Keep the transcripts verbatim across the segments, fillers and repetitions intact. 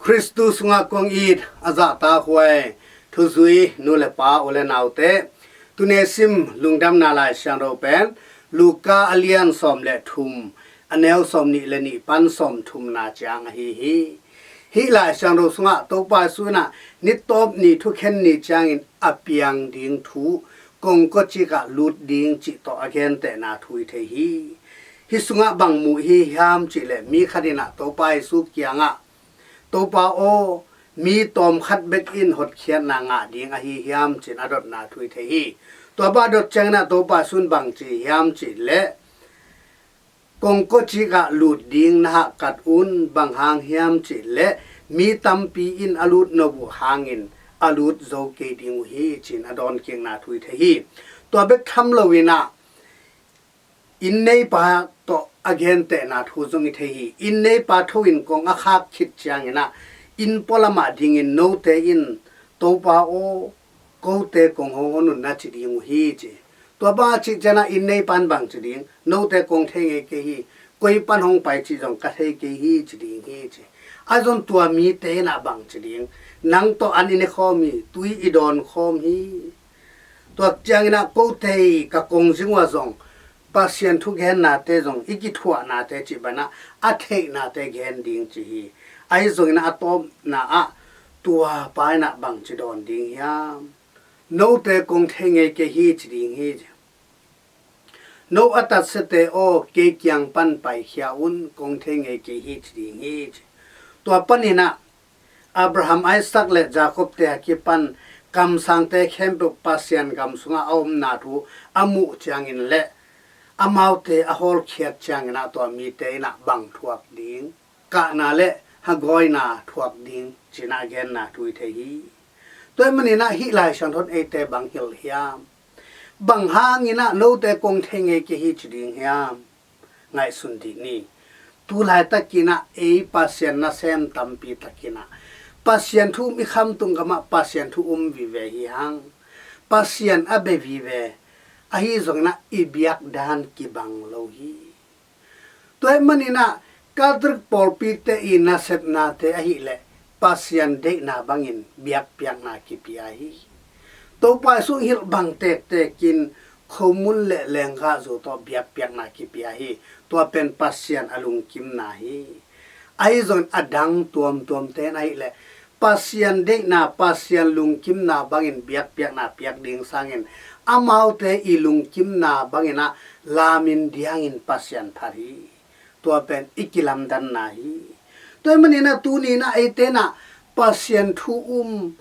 Khristu sungah kong it a zahtakhuai thuzui nu le pa u le naute, tuni sim lungdamna Lai Siangtho pen Luka a lian sawm le thum, a neu sawm nih le nih pan sawm thumna ciang ahi hi. Hih Lai Siangtho sungah Topa Jesu in ah nitawp ni thukhen ni ciangin a piang ding thu, kongkawcik ah lut ding cih tawh a gentehna thu i thei hi. Hih sungah bang mu i hi hiam cih leh, mi khat in ah Topa Jesu kiangah, "Topa aw, mi tawmkhat bek in hotkhiatna ngah ding ahi hiam?" ci-in a dotna thu i thei hi. Tua bang a dot ciangin ah Topa Jesu in bang ci hiam cih leh, "Kongkawcik ah lut ding na hahkat un, bang hang hiam cih leh mi tampi in a lut nop uh hangin a lut zo kei ding uh hi," ci-in a dawnkikna thu i thei hi. Tua bek tham loin ah, inn neipa tawh a gentehna thu zong i thei hi. Inn neipa tho in kong a khak khit ciangin ah, inn pualam ah dingin, "Note in, 'Topa aw, kote kong hong hon un,' na ci ding uh hi," ci. Tua bang a cih ciangin ah inn neipa in bang ci ding? "Note kong thei ngei kei hi, koi pan hong pai cih zong ka thei kei hi," ci ding hi, ci. Ahi zong tua mite in ah bang ci ding? "Nang tawh an i ne khawm hi, tui i dawn khawm hi. Tua ciangin ah kote ka kong zing uh ah zong Pasian thugennate zong, i kithuahnate cih banah a theihnate gen ding," ci hi. Ahi zongin ah a tawpna ah tua pa in ah bang ci dawn ding hiam? "Note kong thei ngei kei hi," ci ding hi. "No a tatsiate aw, kei kiang pan paikhia un, kong thei ngei kei hi," ci ding hi, ci. Tua panin ah Abraham, Isaac le Jacob te a kipan kamsangte khempeuh Pasian gam sungah a omna thu a muh ciangin le amaute a hawlkhiat ciangin ah tua mite in ah bang thuak ding? Kahna le hagawina thuak ding, ci-in ah genna thu i thei hi. Tua ahih manin ah hih Lai Siangtho in eite bang hilh hiam? Bang hangin ah "Note kong thei ngei kei hi," ci ding hiam? Ngaihsun dih ni. Tu laitakin ah ei Pasian nasem tampi takin ah Pasian thu um i khamtung gamah Pasian thu um vive hi hang. Pasian a bia vive. Ahi zongin ah i biak dan kibang lo hi. Tua ahih manin ah Catholic pawlpite i nasepnate ahih leh Pasian deihna bangin biakpiakna kipia hi. Topa Jesu hilh bang tektekin khomun le lenggahzu tawh biakpiakna kipia hi. Tua pen Pasian a lungkimna hi. Ahi zongin a dang tuamtuamte in ahih leh Pasian deihna, Pasian lungkimna bangin biakpiakna piak ding sangin amaute i lungkimna bangin ah lamin diangin Pasian phat hi. Tua pen i kilamdanna hi. Tua ahih manin ah tuni in ah eite in ah Pasian thu um,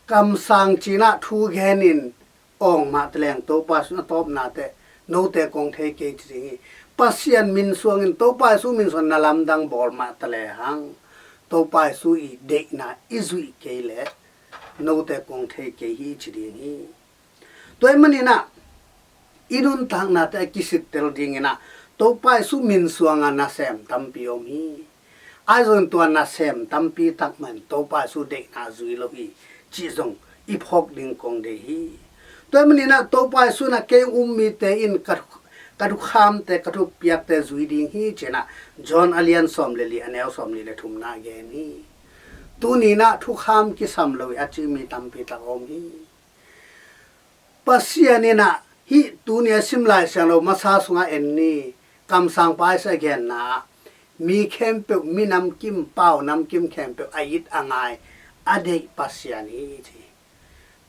kamsang ci-in ah thu genin awng mah taleng Topa Jesu in a tawpna teh, "Note kong thei kei," ci ding hi. Pasian min suangin, Topa Jesu min suangin na lamdang bawl mah talehang Topa Jesu i deihna i zuih kei leh, "Note kong thei kei hi," ci ding hi. Tua ahih manin ah i nuntaknate a kisittel dingin ah Topa Jesu min suanga nasem tampi om hi. Ahi zongin tua nasem tampi tak mah in Topa Jesu deihna zui lo hi cih zong i phawk ding kong deih hi. Tua ahih manin ah Topa Jesu in ah kei hong um mite in ka, ka thukhamte, ka thupiakte zui ding hi, ci-in ah John a lian sawm le li, a neu sawm nih le thumna gen hi. Tuni in ah thukham kisam lo hi a ci mi tampi tak om hi. Pasian in ah hih tuni a sim Lai Siangtho masa sungah en ni, kamsangpa Isaiah genna ah, "Mi khempeuh, mi namkim, pau namkim khempeuh a it a ngai, a deih Pasian hi," ci.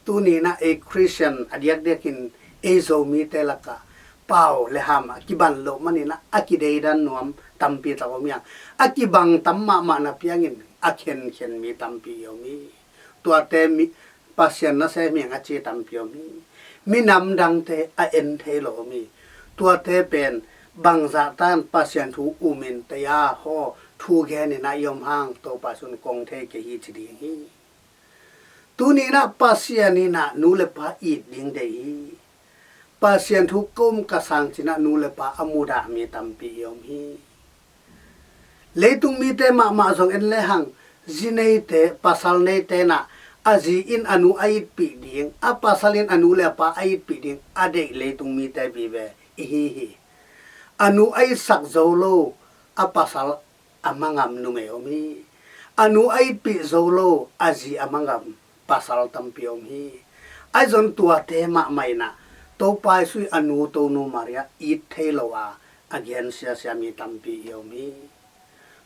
Tuni in ah ei Khristian a diakdiakin ei Zomite lakah pau le ham a kiban loh manin ah a kideidan nuam tampi tak om hi hang. A kibang tam mahmah na piangin a khenkhen mi tampi om hi. Tuate mi, Pasian nasem hi hang a ci tampi om hi. Minam dangte a en thei lo om hi. Tuate pen bangzah tan Pasian thu umin taya haw thu genin ah i om hang Topa Jesu in kong thei kei hi ci ding hi. Tuni in ah Pasian in ah nu le pa it ding deih hi. Pasian thu ka um ka sang ci-in ah nu le pa a mudah mi tampi i om hi. Leitung mite mahmah zong en lehang, zi neite, pasal neite in ah a zi in a nu a itpih ding, a pasal in a nu le a pa a itpih ding a deih leitung mite vive i hi hi. A nu a itsak zo lo a pasal a mangam numei om hi. a nu a itpih zo lo a zi a mangam pasal tampi om hi. Ahi zong tuate mahmah in ah Topa Jesu i a nu Tonu Maria it thei lo a a gensiasia mi tampi i om hi.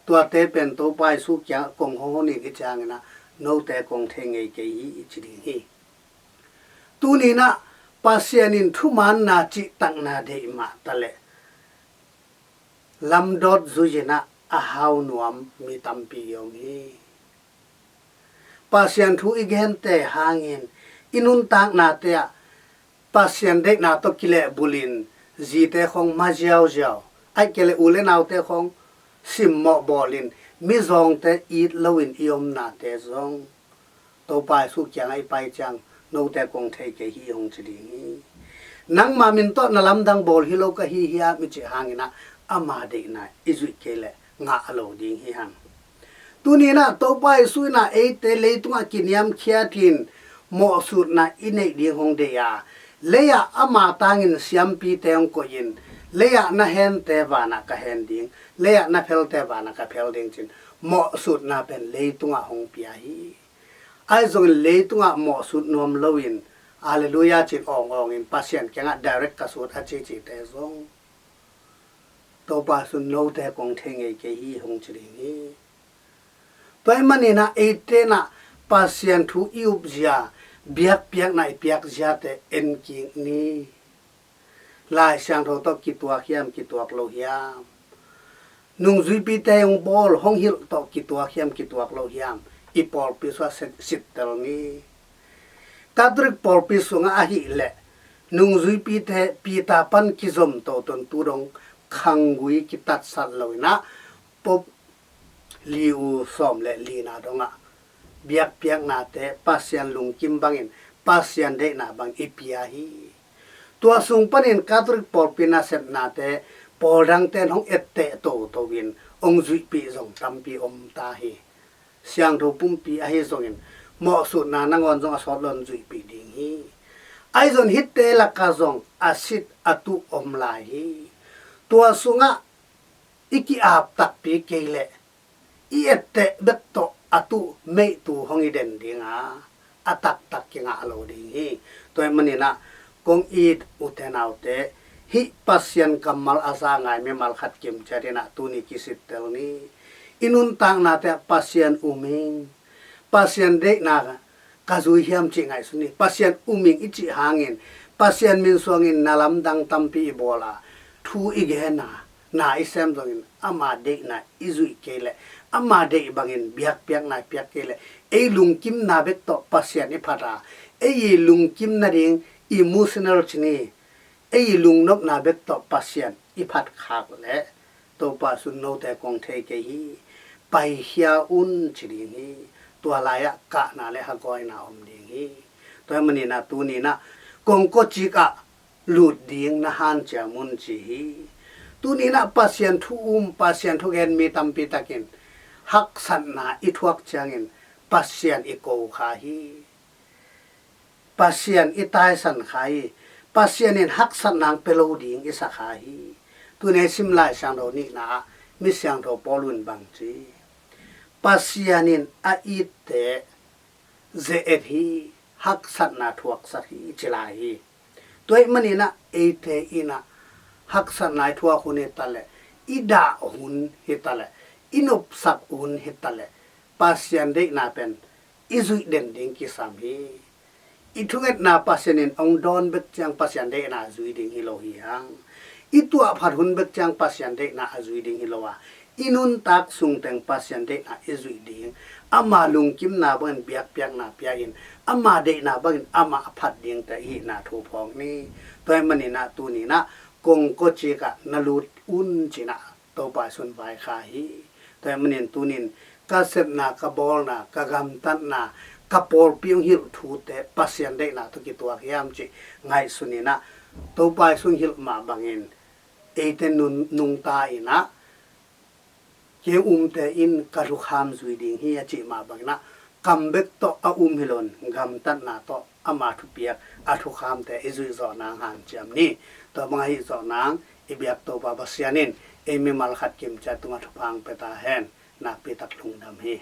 Tuate pen Topa Jesu kiangah kong hong hon in i ciangin ah note kong thei ngei kei hi i ci ding hi. Tuni in ah Pasian in thumaanna cihtakna deih mah taleh lamdawt zui in ah a hau nuam mi tampi i om hi. Pasian thu i gente hangin i nuntaknate ah Pasian deihna tawh kilehbulin zite khong ma ziauziau, ahih kei leh u le naute khong simmawh bawlin mizawngte it loin i omnate zong Topa Jesu kiangah i pai ciang note kong thei kei hi hong ci ding hi. Nangma min tawh na lamdang bawl hi lo ka hi hiam i cih hangin ah ama deihna i zuih kei leh ngah lo ding hi hang. Tuni in ah Topa Jesu in ah eite leitungah kiniamkhiatin mawhsutna i neih ding hong deih a, lei-ah ama tangin siampite hong koihin, lei-ah na hente vanah ka hen ding, lei-ah na phelte vanah ka phel ding ci-in mawhsutna pen leitungah hong pia hi. Ahi zongin leitungah mawhsut nuam loin Alleluia ci-in awngawngin Pasian kiangah direct ka sut a cicite zong Topa Jesu in note kong thei ngei kei hi hong ci ding hi. Tua ahih manin ah eite in ah Pasian thu i upzia, biakpiakna i piakziate en kik ni. Lai Siangtho tawh kituak hiam, kituak lo hiam? Nungzuipite hong bawl, hong hilh tawh kituak hiam, kituak lo hiam? I pawlpi sungah sit, sittel ni. Catholic pawlpi sungah ahih leh nungzuipite Peter pan kizom toto in tu dong khanggui kitatsat lo in ah Pope Leo sawm le lina dongah biakpiaknate Pasian lungkim bangin Pasian deihna bang i pia hi. Tua sung panin Catholic pawlpi nasepnate pawl dangte in hong etteh toto in hong zuihpih zong tampi om ta hi. Siangtho pumpi ahi zongin mawhsutna nangawn zong a sawt lo in zuihpih ding hi. Ahi zong hihte lakah zong a sit a tuh om lai hi. Tua sungah i ki-ap takpi kei leh i etteh bek tawh a tuh meihtu hong hi den ding a, a taktak kingah lo ding hi. Tua ahih manin ah kong it ute naute, hih Pasian kammal a za ngai mimal khat kimciat in ah tuni kisittel ni. I nuntaknate ah Pasian um ing, Pasian deihna ka zui hiam cih ngaihsun ni. Pasian um ing i cih hangin Pasian min suangin na lamdang tampi i bawl a, thu i gen a, na i sem zongin ama deihna i zuih kei leh ama deih bangin biakpiakna i piak kei leh ei lungkimna bek tawh Pasian i phat a, ei i lungkim nading emotional ci ni, ei i lungnopna bek tawh Pasian i phat khak leh Topa Jesu in note kong thei kei hi, paikhia un ci ding hi. Tua lai-ah kahna le hagawina om ding hi. Tua ahih manin ah tuni in ah kongkocik ah lut ding na hanciam un ci hi. Tuni in ah Pasian thu um, Pasian thugen mi tampi takin haksatna i thuak ciangin Pasian i ko kha hi. Pasian i taisan kha hi. Pasian in haksatna hong pia lo ding i sa kha hi. Tuni a i sim Lai Siangtho nihna ah mi siangtho Paul in bang ci? Pasian in a itte ze-et hi, haksatna thuaksak hi ci lai hi. Tua ahih manin ah eite in ah haksatna i thuak hun hi taleh, i dah hun hi taleh, i nopsak hun hi taleh, Pasian deihna pen i zuih den ding kisam hi. I thungetna Pasian in hong dawn bek ciang Pasian deihna a zui ding hi lo hi hang. I tuahphat hun bek ciang Pasian deihna a zui ding hi lo a, i nuntak sungteng Pasian deihna i zuih ding, ama lungkimna bangin biakpiakna pia-in, ama deihna bangin amah a phat dingte i hihna thu phawk ni. Tua ahih manin ah tuni in ah kongkocik ah na lut un ci-in ah Topa Jesu in vaikhak hi. Tua ahih manin tuni in ka sepna, ka bawlna, ka gamtatna, ka pawlpi hong hilh thute Pasian deihna tawh kituak hiam cih ngaihsun in ah, Topa Jesu hong hilh mah bangin eite nun, nungta in ah, kei umte in ka thukham zui ding hi a cih mah bangin ah, kam bek tawh a um hi loin gamtatna tawh ama thupiak, a thukhamte i zuih zawh nang hanciam ni. Tua bang ahi zawh nang i biak Topa Pasian in ei mimal khat kimciat tungah thupha hong pia ta hen. Nakpi tak lungdam hi.